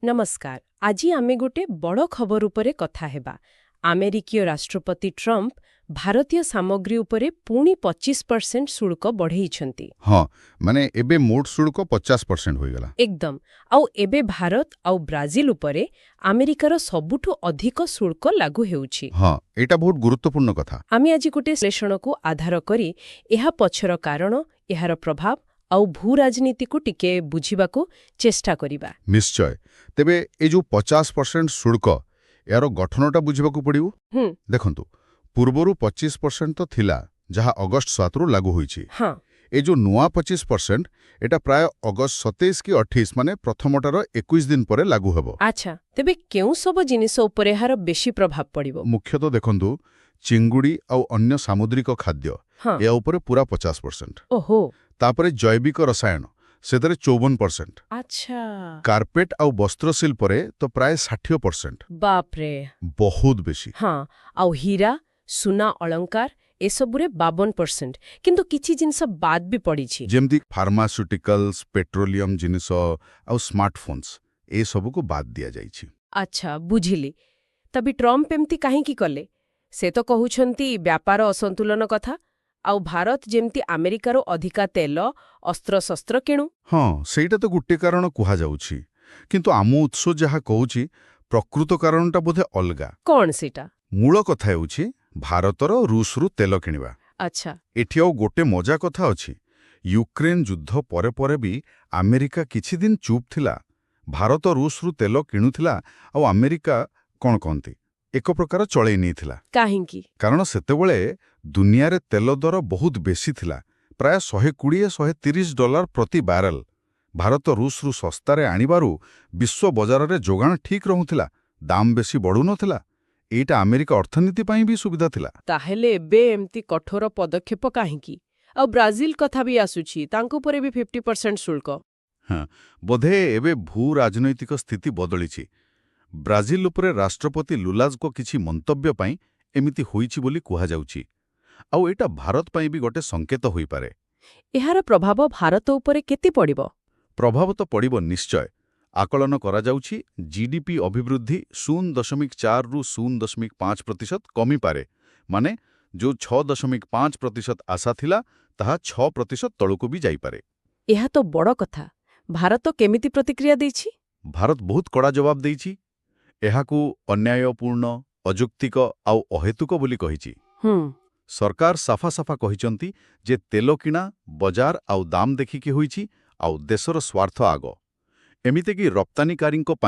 ନମସ୍କାର। ଆଜି ଆମେ ଗୋଟେ ବଡ଼ ଖବର ଉପରେ କଥା ହେବା। ଆମେରିକୀୟ ରାଷ୍ଟ୍ରପତି ଟ୍ରମ୍ପ ଭାରତୀୟ ସାମଗ୍ରୀ ଉପରେ ପୁଣି 25% ଶୁଳ୍କ ବଢ଼େଇଛନ୍ତି। ହଁ, ମାନେ ଏବେ ମୋଟ ଶୁଳ୍କ 50% ହୋଇଗଲା। ଏକଦମ। ଆଉ ଏବେ ଭାରତ ଆଉ ବ୍ରାଜିଲ ଉପରେ ଆମେରିକାର ସବୁଠୁ ଅଧିକ ଶୁଳ୍କ ଲାଗୁ ହେଉଛି। ହଁ, ଏଇଟା ବହୁତ ଗୁରୁତ୍ୱପୂର୍ଣ୍ଣ କଥା। ଆମେ ଆଜି ଗୋଟେ ବିଶ୍ଳେଷଣକୁ ଆଧାର କରି ଏହା ପଛର କାରଣ, ଏହାର ପ୍ରଭାବ ଆଉ ଭୂରାଜନୀତିକୁ ଟିକେ ବୁଝିବାକୁ ଚେଷ୍ଟା କରିବା। ନିଶ୍ଚୟ। ତେବେ ଏ ଯୋଉ 50% ଶୁଳ୍କ, ଏହାର ଗଠନଟା ବୁଝିବାକୁ ପଡ଼ିବ। ଦେଖନ୍ତୁ, ପୂର୍ବରୁ 25% ତ ଥିଲା, ଯାହା ଅଗଷ୍ଟ 7ରୁ ଲାଗୁ ହୋଇଛି। ଏ ଯୋଉ ନୂଆ 25%, ଏଟା ପ୍ରାୟ ଅଗଷ୍ଟ 27 କି 28, ମାନେ ପ୍ରଥମଟାର 21 ଦିନ ପରେ ଲାଗୁ ହେବ। ଆଚ୍ଛା, ତେବେ କେଉଁ ସବୁ ଜିନିଷ ଉପରେ ଏହାର ବେଶୀ ପ୍ରଭାବ ପଡ଼ିବ? ମୁଖ୍ୟତଃ ଦେଖନ୍ତୁ, ଚିଙ୍ଗୁଡ଼ି ଆଉ ଅନ୍ୟ ସାମୁଦ୍ରିକ ଖାଦ୍ୟ, ଏହା ଉପରେ ପୁରା 50%। ତାପରେ ଜୈବିକ ରସାୟନ, ସେଥିରେ 54%। କାର୍ପେଟ ଆଉ ବସ୍ତ୍ରଶିଳ୍ପରେ ତ ପ୍ରାୟ 60%। ବାପରେ! ବହୁତ ବେଶୀ। ହଁ, ଆଉ ହୀରା, ସୁନା ଅଳଙ୍କାର ଏସବୁରେ 52%। କିନ୍ତୁ କିଛି ଜିନିଷ ବାଦ ବି ପଡ଼ିଛି। ଯେମିତି ଫାର୍ମାସ୍ୟୁଟିକାଲ୍ସ, ପେଟ୍ରୋଲିୟମ ଜିନିଷ ଆଉ ସ୍ମାର୍ଟଫୋନ୍ସ, ଏସବୁକୁ ବାଦ ଦିଆଯାଇଛି। ଆଚ୍ଛା, ବୁଝିଲି। ତବେ ଟ୍ରମ୍ପ ଏମିତି କାହିଁକି କଲେ? ସେ ତ କହୁଛନ୍ତି ବ୍ୟାପାର ଅସନ୍ତୁଳନ କଥା, ଆଉ ଭାରତ ଯେମିତି ଆମେରିକାରୁ ଅଧିକା ତେଲ, ଅସ୍ତ୍ରଶସ୍ତ୍ର କିଣୁ। ହଁ, ସେଇଟା ତ ଗୋଟେ କାରଣ କୁହାଯାଉଛି। କିନ୍ତୁ ଆମ ଉତ୍ସ ଯାହା କହୁଛି, ପ୍ରକୃତ କାରଣଟା ବୋଧେ ଅଲଗା। କଣ ସେଇଟା? ମୂଳ କଥା ହେଉଛି ଭାରତର ରୁଷରୁ ତେଲ କିଣିବା। ଏଠି ଆଉ ଗୋଟେ ମଜା କଥା ଅଛି। ୟୁକ୍ରେନ ଯୁଦ୍ଧ ପରେ ପରେ ବି ଆମେରିକା କିଛି ଦିନ ଚୁପ୍ ଥିଲା। ଭାରତ ରୁଷରୁ ତେଲ କିଣୁଥିଲା ଆଉ ଆମେରିକା, କଣ କହନ୍ତି, ଏକ ପ୍ରକାର ଚଳେଇ ନେଇଥିଲା। କାହିଁକି? କାରଣ ସେତେବେଳେ ଦୁନିଆରେ ତେଲ ଦର ବହୁତ ବେଶୀ ଥିଲା, ପ୍ରାୟ 120 130 ଡଲାର ପ୍ରତି ବ୍ୟାରେଲ। ଭାରତ ରୁଷରୁ ଶସ୍ତାରେ ଆଣିବାରୁ ବିଶ୍ୱ ବଜାରରେ ଯୋଗାଣ ଠିକ୍ ରହୁଥିଲା, ଦାମ ବେଶୀ ବଢ଼ୁନଥିଲା। ଏଇଟା ଆମେରିକା ଅର୍ଥନୀତି ପାଇଁ ବି ସୁବିଧା ଥିଲା। ତାହେଲେ ଏବେ ଏମିତି କଠୋର ପଦକ୍ଷେପ କାହିଁକି? ଆଉ ବ୍ରାଜିଲ କଥା ବି ଆସୁଛି, ତାଙ୍କ ଉପରେ ବି 50% ଶୁଳ୍କ। ହଁ, ବୋଧେ ଏବେ ଭୂ ରାଜନୈତିକ ସ୍ଥିତି ବଦଳିଛି। ବ୍ରାଜିଲ ଉପରେ ରାଷ୍ଟ୍ରପତି ଲୁଲାଙ୍କ କିଛି ମନ୍ତବ୍ୟ ପାଇଁ ଏମିତି ହୋଇଛି ବୋଲି କୁହାଯାଉଛି। ଆଉ ଏଇଟା ଭାରତ ପାଇଁ ବି ଗୋଟେ ସଂକେତ ହୋଇପାରେ। ଏହାର ପ୍ରଭାବ ଭାରତ ଉପରେ କେତେ ପଡ଼ିବ? ପ୍ରଭାବ ତ ପଡ଼ିବ ନିଶ୍ଚୟ। ଆକଳନ କରାଯାଉଛି, ଜିଡିପି ଅଭିବୃଦ୍ଧି 0.4ରୁ 0.5% କମିପାରେ। ମାନେ ଯୋଉ 6.5% ଆଶା ଥିଲା, ତାହା 6% ତଳକୁ ବି ଯାଇପାରେ। ଏହା ତ ବଡ଼ କଥା। ଭାରତ କେମିତି ପ୍ରତିକ୍ରିୟା ଦେଇଛି? ଭାରତ ବହୁତ କଡ଼ା ଜବାବ ଦେଇଛି। ଏହାକୁ ଅନ୍ୟାୟପୂର୍ଣ୍ଣ, ଅଯୌକ୍ତିକ ଆଉ ଅହେତୁକ ବୋଲି କହିଛି। ସରକାର ସାଫା ସାଫା କହିଛନ୍ତି ଯେ ତେଲ କିଣା ବଜାର ଆଉ ଦାମ ଦେଖିକି ହୋଇଛି ଆଉ ଦେଶର ସ୍ୱାର୍ଥ ଆଗ। ଏମିତିକି ରପ୍ତାନିକାରୀଙ୍କ ପାଇଁ